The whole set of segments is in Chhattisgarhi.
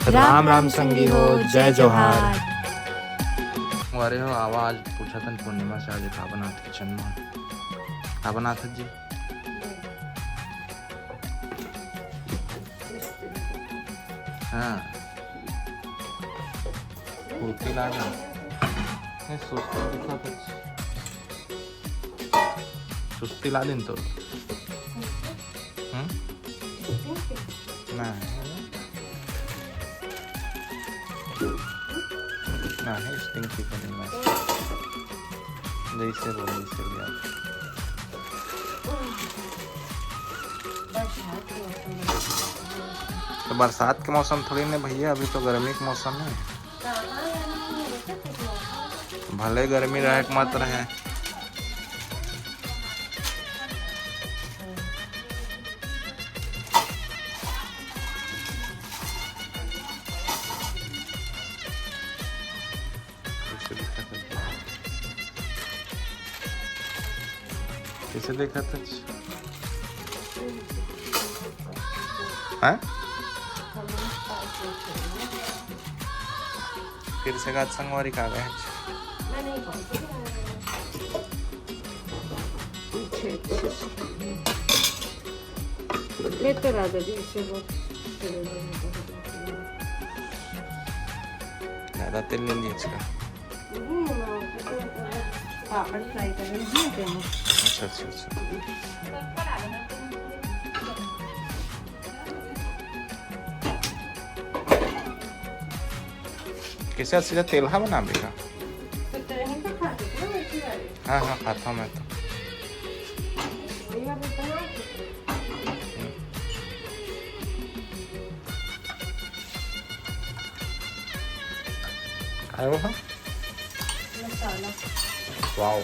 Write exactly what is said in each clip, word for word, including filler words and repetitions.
राम राम संगी हो, जय जोहार। अरे हो, आवा, आज पूछा थन पूर्णिमा से, आज का बनात किचन में, का बनात हस जी? हाँ, कुर्ती ला दे। नहीं, सुस्ती दिखा कुछ। सुस्ती ला दिन तो। हम्म? ना। ना है, स्टिंग चिकन ही ना। जैसे बोलो, वैसे ले आओ। तो बरसात के मौसम थोड़ी ना भैया, अभी तो गर्मी के मौसम है। भले गर्मी रहे के मत रहे। कैसे देखा था? कैसे देखा था? हाँ? फिर से गात संगवारी का गए? लेते राजा जी, इससे वो ज्यादा तेल ले लिया इसका। पापड़ फ्राई कर रही हूँ। अच्छा, अच्छा, अच्छा। कैसे आज सीधा तेल हा बनाबे का? हाँ, हाँ, खाता हूँ मैं तो। काय हो हा? मसाला। वाओ।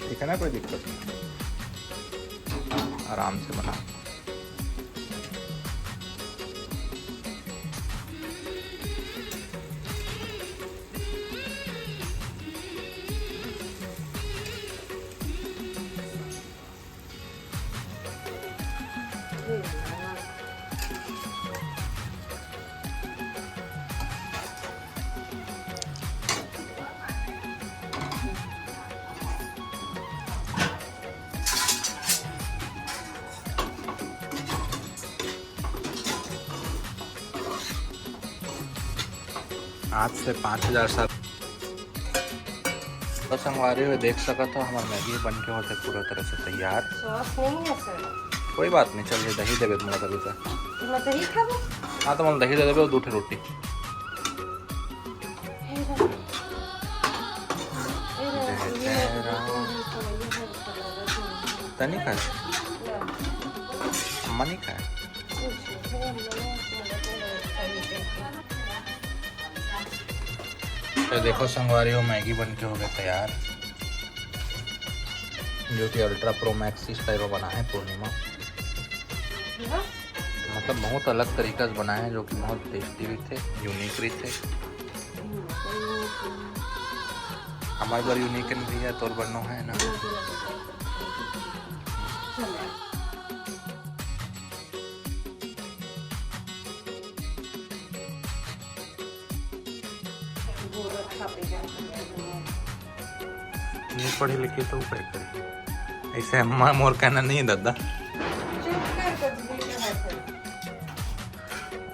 ठीक है ना, कोई दिक्कत नहीं, आराम से बना। आज से पाँच हजार साल। तो संगवारी हो, देख सकत हो, हमार मैगी बन के होते पूरा तरह से तैयार। सॉस नहीं है सर। कोई बात नहीं, चल, ये दही देबे तुम्हारा तभी तक। मैं दही खाबो। हाँ, तो मैं दही दे देबे और दो ठे रोटी। हे राम। हे राम, जय ये जय राम। तनी खा। अम्मा नहीं खाए। तो देखो संगवारी हो, मैगी बन के हो गए तैयार, जो कि अल्ट्रा प्रो मैक्स स्टाइल में बना है पूर्णिमा। मतलब बहुत अलग तरीका से बना है, जो कि बहुत टेस्टी भी थे, यूनिक भी थे। हमारे बार यूनिक भी है, तोर बननो है ना। नहीं पढ़े लिखे तो उपाय करे। ऐसे अम्मा मोर कहना नहीं है दादा।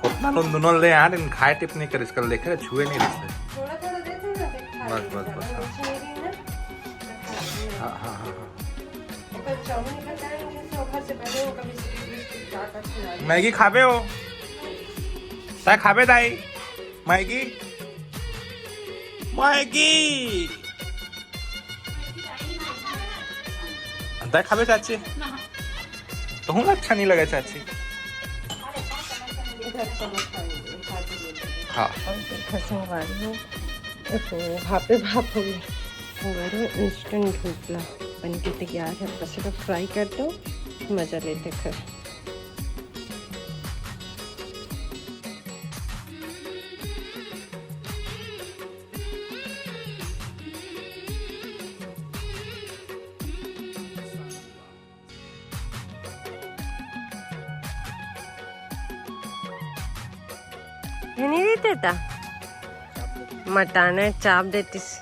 उतना लोग दोनों ले यार, इन खाए टिप नहीं करे, इसका लेखे छुए नहीं रहते। बस, बस, बस, हाँ। हाँ, हाँ, हाँ, हाँ। मैगी खाबे हो? ताई खाबे दाई? मैगी? मैगी? ताई खाबे चाची? तोहू ला अच्छा नहीं लगे चाची? हाँ। अब देखो संगवारी हो, देखो, भापे भाप हो गए। संगवारी हो, इंस्टेंट ढोकला बन के तैयार है। बस एला फ्राई कर दो, मजा लेते कर। ये नहीं देते ता? मटाने चाप देतिस।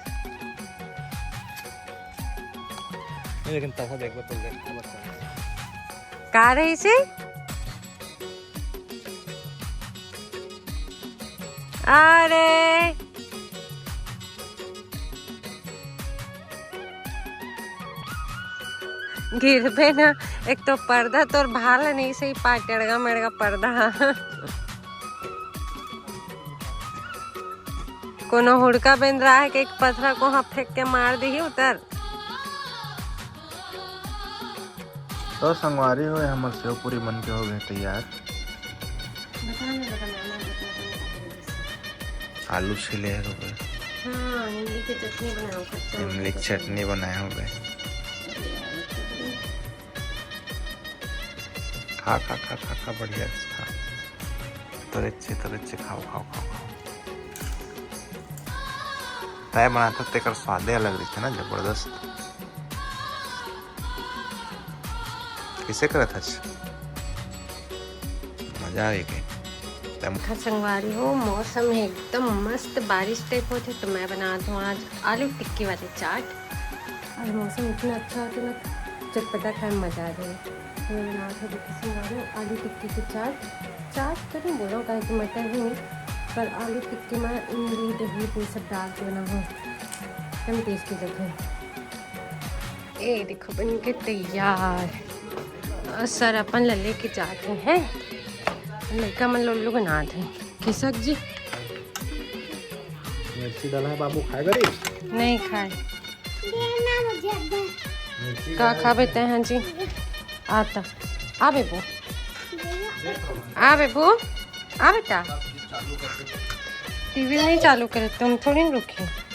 नहीं, लेकिन तवा देखबो तो ले, अलग तवा। का रहिसे? अरे, गिरबे ना, एक तो पर्दा तोर भाला नहीं सही पाय, टेड़गा मेड़गा पर्दा। कोनो हुड़का बेंदरा हे के एक पथरा को हाँ फेंक के मार दिही उतर। तो संगवारी हो, हमर सेव पूरी बन के हो गए तैयार। बता ना, बता ना, बता ना, बता ना। आलू छीले हे रुपए। हाँ, इमली के चटनी बनाओ, खट्टा इमली के मीठा चटनी बनाए हो गए। खा, खा, खा, खा, खा, बढ़िया से खा। तोरे अच्छे, तोरे अच्छे, खाओ, खाओ, खाओ, खाओ। तय बनाता तेकर स्वादे अलग रहिथे ना, जबरदस्त। किसे करत हस? मजा आ गई। तम- खा संगवारी हो, मौसम हे एकदम मस्त, बारिश टाइप होथे, तो मैं बनात हूँ आज आलू टिक्की वाली चाट। आज मौसम इतना अच्छा होथे ना, चटपटा खाए में मजा आ जाए। तो मैं बनात हूँ, देखो संगवारी हो, आलू टिक्की की चाट। चाट तो नहीं बोला, काहे कि मटर भी नहीं, पर आलू टिक्की में इमली, दही, ये सब डाल के बना हूँ, एकदम टेस्टी लगे। ए देखो, बन के तैयार। और सर अपन ला लेके जात हे। लइका मन ला उल्लू बनात हे। खिसक जी। मिर्ची डाला है बाबू, खाएगा रे? नहीं खाए। मिर्ची का डाला खाबे है। तैं हा जी? आता। आ बेबू। आ बेबू। आ बेटा। टीवी नहीं चालू करे, तुम थोड़ी ना रुकी।